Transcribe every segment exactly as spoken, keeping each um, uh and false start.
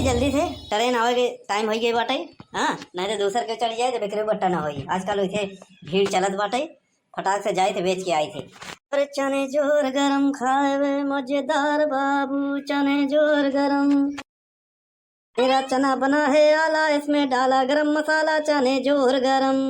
जल्दी से, ट्रेन आवे के टाइम होइ गई बाटे। हाँ, नहीं तो दूसर के चढ़ जाए तो बेकरे बट्टा ना होई। आजकल वैसे भीड़ चलत बाटे, फटाक से जाए तो बेच के आई थे। अरे चने जोर गरम खाए वे मजेदार बाबू, चने जोर गरम। मेरा चना बना है आला, इसमें डाला गरम मसाला, चने जोर गरम।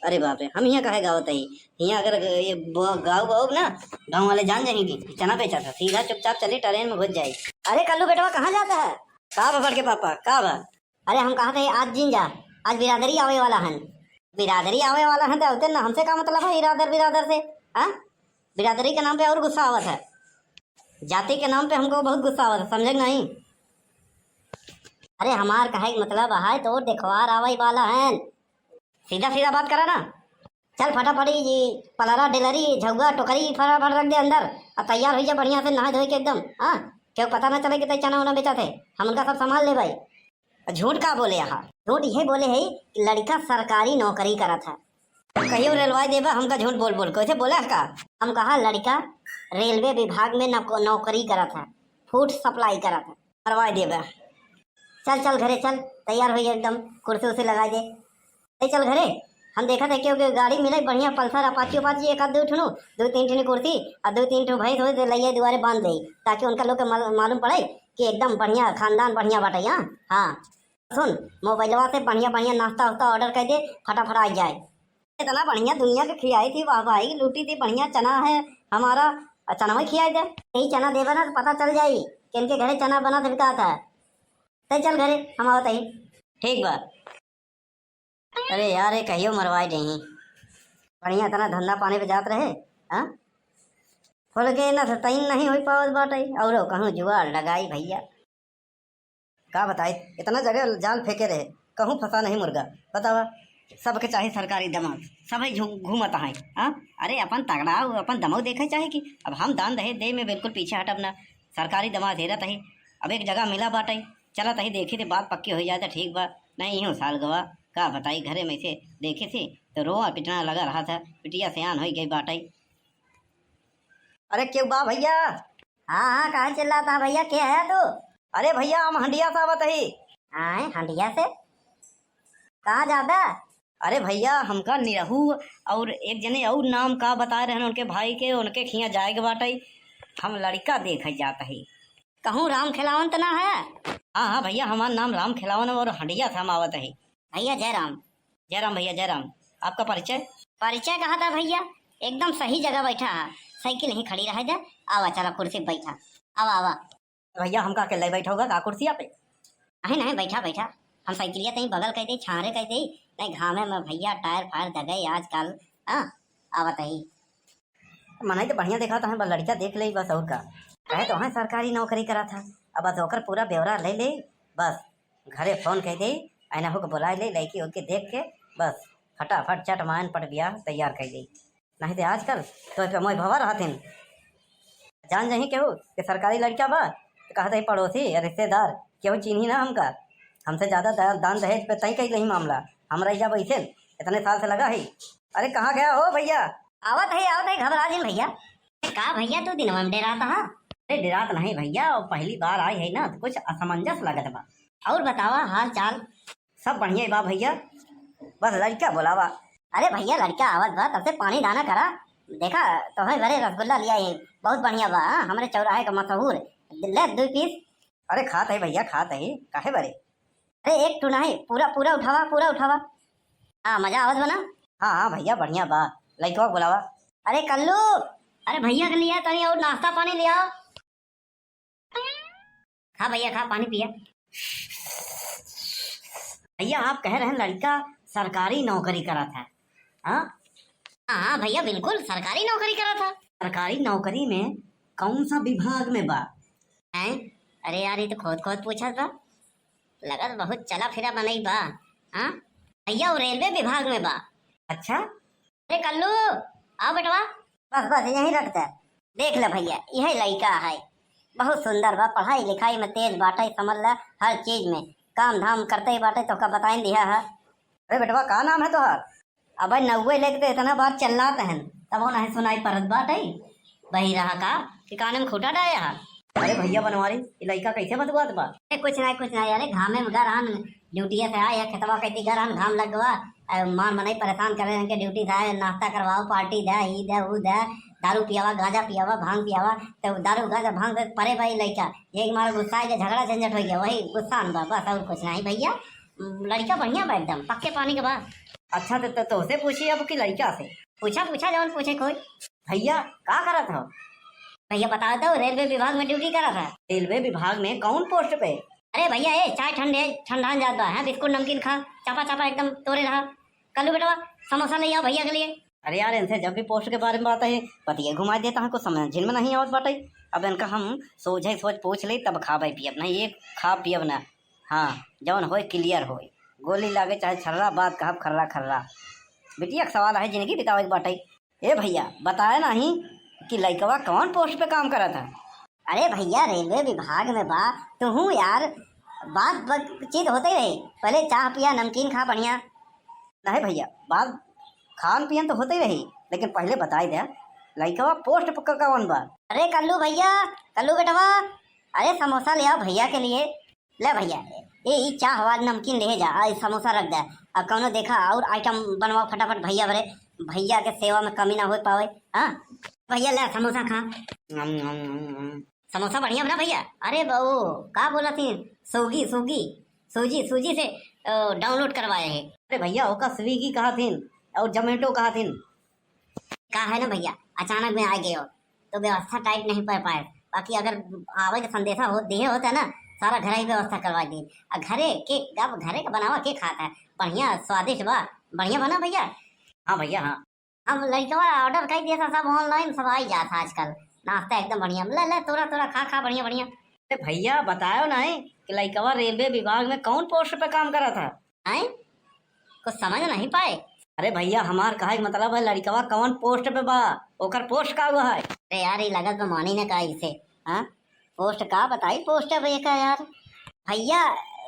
अरे बाप रे, हम यहाँ काहे गावत है? यहाँ अगर ये ब-, गाँव गाँव ना, गाँव वाले जान जाएंगे कि चना बेचा था। सीधा चुपचाप चली, ट्रेन में घुस जाए। अरे कल्लू बेटवा, कहाँ जाता है? का बा बड़के पापा, का बा? अरे हम कहा थे आज जिन जा, आज बिरादरी आवे वाला हन। बिरादरी आवे वाला हन तो होते ना, हमसे का मतलब है इरादर बिरादर से? हाँ, बिरादरी के नाम पे और गुस्सा आवत है, जाति के नाम पे हमको बहुत गुस्सा आवत है, समझे कि नहीं? अरे हमार कहे के मतलब है तो देखवार आवे वाला हन, सीधा सीधा बात करा ना। चल फटाफट ई पलरा, डेलरी, झउआ, टोकरी फटाफट रख दे अंदर, और तैयार होइ जा बढ़िया से नहा धोए के एकदम। हाँ, केहू पता ना चले कि तई चना उना बेचा थे, हम उनका सब संभाल लेबै। झूठ का बोले यहाँ? झूठ यह बोले है कि लड़का सरकारी नौकरी करत है। कहियो रेलवाई देबा हमका झूठ बोल बोल, कैसे बोले है का? हम कहा लड़का रेलवे विभाग में नौक-, नौकरी करत है, फूड सप्लाई करत है, करवाई देबा। चल चल घरे चल, तैयार होइ एकदम, कुर्सी उर्सी लगाई दे। ए, चल घरे, हम देखत है केहू के गाड़ी मिले बढ़िया, पल्सर, अपाची उपाची, एक आध दो ठुनु, दो तीन ठुनु कुर्सी, और दो तीन ठु भैंस होई, तो लइया दुआरे बांध दे, ताकि उनका लोग के माल-, मालूम पड़े कि एकदम बढ़िया खानदान बढ़िया बाटे। हाँ, हाँ। सुन, मोबाइलवा से बढ़िया बढ़िया नाश्ता उस्ता ऑर्डर कर दे, फटाफट आ जाए। इतना बढ़िया दुनिया के खियाई थी, वाह भाई, लूटी थी, बढ़िया चना है हमारा, चना वही खियाई दे। यही चना देबा ना तो पता चल जाई कि इनके घरे चना बना था, बिकात है। तै चल घरे, हम आवत ही। ठीक बा। अरे यार, ये कहियो मरवाई देही। बढ़िया इतना धंधा पानी पे जात रहे, हाँ? फुल के ना सतैन नहीं होइ पावत बाटे, औरो कहूँ जुआड़ लगाई भैया। का बताई, इतना जगह जाल फेंके रहे, कहूँ फंसा नहीं मुर्गा। बतावा, सबके चाहे सरकारी दमाद, सबै झू-, घूमत हैं, हाँ? अरे अपन तगड़ा, अपन दमऊ देखे चाहे कि अब हम दान दहेज दे में बिल्कुल पीछे हटब ना। सरकारी दमाद हेरत ही, अब एक जगह मिला बाटे, चलत ही देखी थे, बात पक्की होइ जाए तो ठीक बा, नहीं यूँ साल गवा। का बताई, घरे में से देखी थी तो रोआ पिटना लगा रहा था, बिटिया सयान होइ गई बाटे। अरे केहू बा भैया? हाँ, हाँ, काहे चिल्लात है भैया, के है तू? अरे भैया, हम हंडिया से आवत ही। आए, हंडिया से? कहाँ जाबे? अरे भैया, हमका निरहू और एक जने और नाम का बताए रहन उनके भाई के, उनके खिया जाए के बाटे। हम लड़का देखे जात ही। कहूँ राम खिलावन त ना है? हाँ, हाँ भैया, हमार नाम राम खिलावन है और हंडिया से हम आवत ही। भैया जय राम। जय राम भैया, जय राम। आपका परिचय? परिचय कहा था भैया, एकदम सही जगह बैठा है, साइकिल ही खड़ी रहे दे। आवा, चला कुर्सी पे बैठा, आवा, आवा। भैया, हमका अकेले बैठा होगा का कुर्सिया पे? नहीं, नहीं, बैठा, बैठा। हम साइकिलिया तहीं बगल कर दे, छांरे कर दे, नहीं घामे में भैया टायर फायर दगे आजकल। हाँ, आवत ही। मनई तो बढ़िया देखा तो है, बस लड़का देख ले बस, और का। कहे तो है सरकारी नौकरी करा था, अब बस ओकर पूरा ब्यौरा ले ले, बस घरे फोन कर दे, ऐना होके बुलाए ले, लड़की होके देख के बस फटाफट चट मान पट ब्याह तैयार कर दे। नहीं तो आजकल तो पे मोय भवा रहथिन, जान जाही केहू कि सरकारी लड़का बा, तो कहत है पड़ोसी या रिश्तेदार, केहू चीन्ही ना हमका। हमसे ज्यादा दा-, दान दहेज पे तय कई लही मामला। हम रह जाबो इसे, इतने साल से लगा है। अरे कहाँ गया हो भैया? आवत है, आवत है, घबरा जिन भैया। का भैया तू दिनवा में डेरात हा? अरे डेरात नहीं भैया, वो पहली बार आई है ना, तो कुछ असमंजस लगत बा। और बतावा हाल चाल? सब बढ़िया बा भैया, बस लड़का बोलावा। अरे भैया, लड़का आवत बा, तब से पानी दाना करा। देखा, तोहे बरे रसगुल्ला लिया है, बहुत बढ़िया बा, हाँ, हमरे चौराहे का मशहूर। ले दो पीस। अरे खात है भैया, खात है, काहे बरे? अरे एक ठू नहीं, पूरा, पूरा उठावा, पूरा उठावा। हाँ, मजा आवत बा ना? हाँ, हाँ भैया, बढ़िया बा। लइकवा के बुलावा। अरे कल्लू, अरे भैया के लिया तनी और नाश्ता पानी लिया। खा भैया, खा, पानी पिया। भैया, आप कह रहे हैं लड़का सरकारी नौकरी करा था, हाँ? हाँ, हाँ भैया, बिल्कुल सरकारी नौकरी करा था। सरकारी नौकरी में कौन सा विभाग में बा? हैं? अरे यार, ये तो खोद खोद पूछा था। लगत बहुत चला फिरा मनई बा। हाँ? भैया, वो रेलवे विभाग में बा। अच्छा? अरे कल्लू, आओ बेटवा। बस, बस, यहीं रख दे। देख ले भैया, यह लइका है, बहुत सुंदर बा, पढ़ाई लिखाई में तेज बाटे, समझ ले, हर चीज में काम धाम करते ही बाटे, तोहका बताइन दिया है। अरे बेटवा, का नाम है तोहार? अबे नौवे लेके तो इतना बार चिल्लात हन, तबो नहीं सुनाई पड़त बाटे। बही रहा का कि कान में खूंटा डाया है? अरे भैया बनवारी, ई लइका कैसे बतुआत बा? ए, कुछ ना, कुछ ना, अरे घामे में गरहन, ड्यूटी से आए, खेतवा कैती गरहन, घाम लग गवा, ए, मार मनई परेशान करे, इनके ड्यूटी से आए, नाश्ता करवाओ, पार्टी दे, ई दे, ऊ दे, दारू पियावा, गांजा पियावा, भांग पियावा, तो दारू, गांजा, भांग से परे भाई लइका, एक मार गुस्सा है, झगड़ा झंझट हो गया, वही गुस्सा में बा, बस और कुछ नहीं भैया, लड़का बढ़िया बा एकदम, पक्के पानी के बा। अच्छा, तो, तो, तोहसे पूछी अब कि लड़का से? पूछा, पूछा, जौन पूछे कोई। भैया, का करत हो? भैया, बता दो, रेलवे विभाग में ड्यूटी करत है। रेलवे विभाग में कौन पोस्ट पे? अरे भैया, ए, चाय ठंडे, ठंडान जात बा, हैं? बिस्कुट, नमकीन खा, चापा, चापा एकदम तोरे रहा। कल्लू बेटवा, समोसा ले आओ भैया के लिए। अरे यार, इनसे जब भी पोस्ट के बारे में बात है, बतिये घुमा देता है, कुछ समझ में नहीं आवत बाटे। अब इनका हम सोझे सोच पूछ ले, तब खाबे पियब, नहीं ये खा पियब ना। हाँ, जौन होए क्लियर होए, गोली लागे चाहे छर्रा, बात कहब खर्रा खर्रा। बिटिया के सवाल है, जिंदगी बितावे के बाटे। ए भैया, बताए नाही कि लइकवा कौन पोस्ट पे काम करत है? अरे भैया, रेलवे विभाग में बा। तुहू यार, बात बातचीत होते रहे, पहले चाह पिया, नमकीन खा बढ़िया। नहीं भैया, बात खान पियन तो होते रही, लेकिन पहले बताई दे, लइकवा पोस्ट पक्का कौन बा? अरे कल्लू भैया, कल्लू बेटवा, अरे समोसा ले आओ भैया के लिए। ले भैया, ए, ई चाह वाला नमकीन ले जा, आ, ई समोसा रख दे। आ, कौनो देखा और आइटम बनवाओ फटाफट भैया बरे, भैया के सेवा में कमी ना हो पावे। हाँ भैया, ले समोसा खा। नम, नम, नम, नम। समोसा बढ़िया बना भैया। अरे बा, ओ, का बोला थी? सूगी, सूगी, सूजी, सूजी से, अ, डाउनलोड करवाए है। अरे भैया, ओका स्विगी कहा थीन और जोमेटो कहा थीन। का है ना भैया, अचानक में आ गए हो, तो व्यवस्था टाइट नहीं कर पाए। बाकी अगर आवे के संदेशा हो, दिए होता ना, सारा घर ही व्यवस्था करवा दी। आ घरे के, अब घरे का बनावा के खाता है, बढ़िया स्वादिष्ट बा, बढ़िया बना भैया। हाँ भैया, हाँ। अब लड़कवा ऑर्डर कर दिया था, सब ऑनलाइन सब आई जाता आजकल। नाश्ता एकदम बढ़िया, ले, ले, तोरा, तोरा, खा, खा, बढ़िया, बढ़िया। अरे भैया, बतायो नहीं कि लड़कवा रेलवे विभाग में कौन पोस्ट पे काम करा था? हैं? कुछ समझ नहीं पाए। अरे भैया, हमार कहे के मतलब है, लड़कवा कौन पोस्ट पे बा, ओकर पोस्ट का हुआ है? अरे यार, ये लगत बा मानी ने का इसे, हाँ? पोस्ट का बताई, पोस्ट पे का यार? भैया,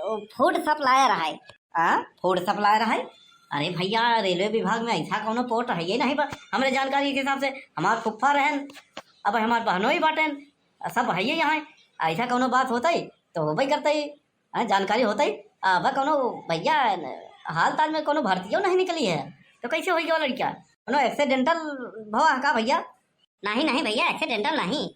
वो फूड सप्लायर है। हाँ, फूड सप्लायर है? अरे भैया, रेलवे विभाग में ऐसा कौनो पोस्ट है ही नहीं बा। हमरे जानकारी के हिसाब से हमार फुफ्फा रहन, अब हमार बहनों ही बाटेन, सब है ही यहाँ। ऐसा कौनो बात होता ही तो होबे करता ही, हाँ, जानकारी होता ही। अब कौनो भैया, हाल ताल में कौनो भर्तियों नहीं निकली है, तो कैसे होई गवा लड़का? कौनो एक्सीडेंटल भवा है का भैया? नहीं, नहीं भैया, एक्सीडेंटल नहीं,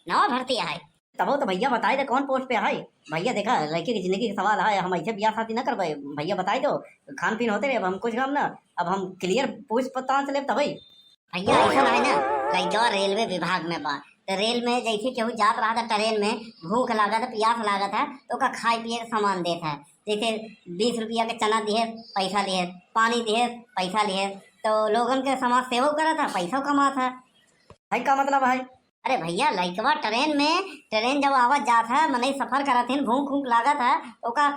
नवा भर्ती है। तबो तो भैया बताए दे कौन पोस्ट पे है। भैया देखा, लड़के की जिंदगी का सवाल है, हम ऐसे बियाह शादी ना करबे। भैया बताए दो, खान पीन होते रहे, अब हम कुछ काम ना, अब हम क्लियर पूछ पता चले तबे। भैया ऐसा है ना, लड़कवा रेलवे विभाग में बा, तो रेल में जैसे केहू जात रहा था ट्रेन में, भूख लागत है, प्यास लागत है, तो ओका खाए पिए के सामान देत है। जैसे बीस रुपया के चना दिहे, पैसा लिहे, पानी दिहे, पैसा लिहे, तो लोगन के समाज सेवा करत है, पैसा कमात है। भाई का मतलब है? अरे भैया, लइकवा ट्रेन में, ट्रेन जब आवत जात है, मनई सफर करत हिन, भूख ऊख लागत है, ओका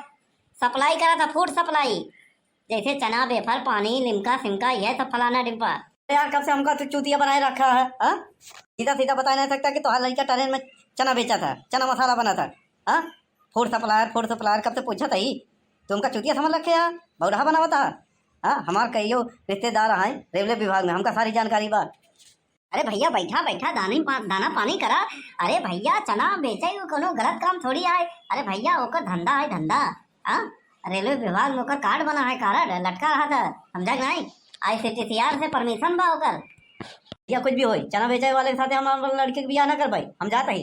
सप्लाई करत है, फूड सप्लाई, जैसे चना, वेफर, पानी, लिमका सिमका, यह सब फलाना डिब्बा। यार, कब से हमका तू चूतिया बनाए रखा है, हाँ? सीधा सीधा बता नहीं सकता कि तोहार लड़का ट्रेन में चना बेचा था, चना मसाला बना था, हाँ? फूड सप्लायर, फूड सप्लायर कब से पूछा था ही? तू हमका चूतिया समझ रखे है, बौरहा बनावा था। हाँ, हमार कईयो रिश्तेदार हैं रेलवे विभाग में, हमका सारी जानकारी बा। अरे भैया, बैठा बैठा दानी पा-, दाना पानी करा। अरे भैया, चना बेचे, वो कोनो गलत काम थोड़ी आए। अरे भैया, ओकर धंधा है, धंधा। हाँ, रेलवे विभाग में ओकर कार्ड बना है, कार्ड लटका रहा था, समझा कि नहीं? आईसीटीसीआर से परमिशन बा ओकर। या कुछ भी होई, चना बेचे वाले के साथे हम, हम लड़के के बियाह ना करबाई, हम जात ही।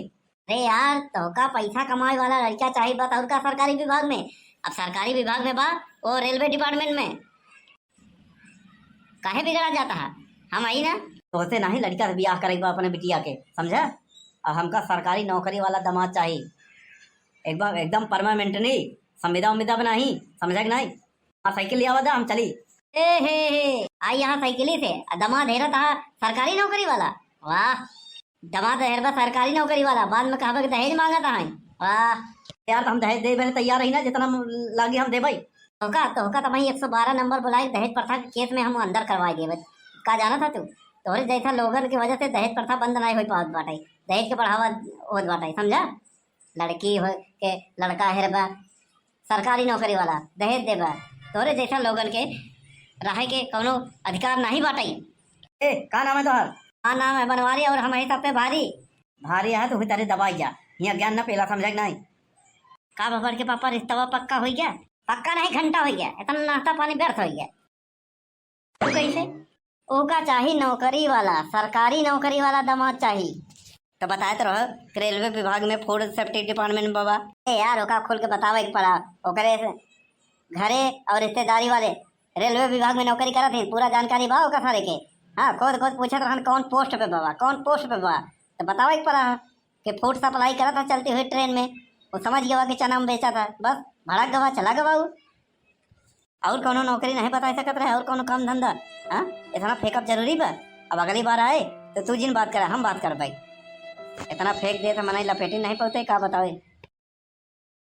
अरे यार, तोहका पैसा कमाए वाला लड़का चाहिए बा, और का सरकारी विभाग में? अब सरकारी विभाग में बा, वो रेलवे डिपार्टमेंट में। काहे बिगड़ा जाता है? हम आई ना। तोहसे नहीं लड़का से बियाह करे के बा अपने बिटिया के, समझा? अब हमका सरकारी नौकरी वाला दामाद चाहिए, एकदम, एकदम परमानेंट नहीं, संविदा उम्विदा में नहीं, समझा कि नहीं? हाँ, साइकिल ले आवा दा, हम चली। ए हे हे, आई यहाँ साइकिल ही से, आ दामाद हेरा था सरकारी नौकरी वाला। वाह, दामाद हेरबा सरकारी नौकरी वाला, बाद में कहबा कि दहेज मांगत है। वाह। यार, तो हम दहेज देबे तैयार ही ना, जितना लागी हम देबे। तोहका, तोहका तो वही एक सौ बारह नंबर बुलाए, दहेज प्रथा के केस में हम अंदर करवाए देबे। का जाना था तू? तोहरे जैसा लोगन की वजह से दहेज प्रथा बंद नहीं हो पावत बाटे, दहेज के बढ़ावा होत बाटे, समझा? लड़की हो के लड़का हेरबा, सरकारी नौकरी वाला, दहेज देबा, तोहरे जैसा लोगन के रहे के कौनो अधिकार नहीं बाटे। ए, का नाम है तोहर? का नाम है बनवारी, और हम ही सब पे भारी। भारी है तो हुई तारे दबाई जा। हियाँ ज्ञान न पेला, समझा कि नहीं? का बा बड़के पापा, रिश्तवा पक्का होइ गया? पक्का नहीं, घंटा होइ गया। इतना नाश्ता पानी व्यर्थ होइ गया। तू कैसे? ओका चाही नौकरी वाला, सरकारी नौकरी वाला दामाद चाही। तो बताए तो रहो कि रेलवे विभाग में फूड सेफ्टी डिपार्टमेंट बाबा। ए यार, ओका खुल के बतावे के पड़ा। ओकरे से घरे और रिश्तेदारी वाले रेलवे विभाग में नौकरी करत हैं, पूरा जानकारी बा ओका सारे के। हाँ, खुद खुद पूछत रहन कौन पोस्ट पे बाबा, कौन पोस्ट पे बा। तो बतावे के पड़ा कि फूड सप्लाई करत है चलती हुई ट्रेन में। वो समझ गवा कि चना में बेचा था, बस भड़क गवा, चला गवा वो। और कौनो नौकरी नहीं बताई सकत रहे, और कौनो काम धंधा? हाँ, इतना फेंकब जरूरी बा? अब अगली बार आए तो तू जिन बात करे, हम बात करबे। इतना फेंक दे तो मनई लपेटी नहीं पौते, का बतावे?